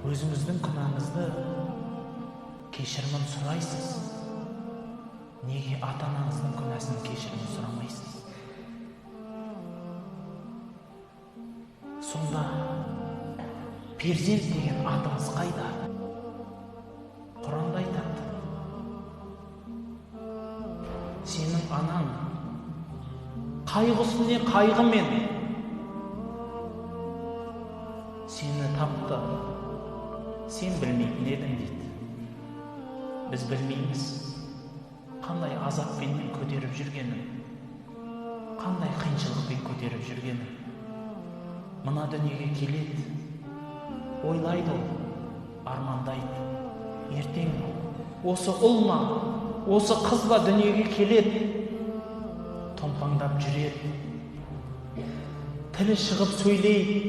Өзіңіздің күнәңізді кешірімін сұрайсыз. Неге ата-анаңыздың күнәсін кешірімін сұрамайсыз? Сонда перзент деген атыңыз қайда? Құранда айтады. Сенің анаң қайғы үстіне қайғымен сені тапты. Сен білмейтін едің дейді. Біз білмейміз қандай азаппен көтеріп жүргенін, қандай қиыншылықпен көтеріп жүргенін. Мына дүниеге келеді, ойлайды ол, армандайды. Ертең осы ұл ма, осы қыз ба дүниеге келеді, томпаңдап жүреді, тілі шығып сөйлейді.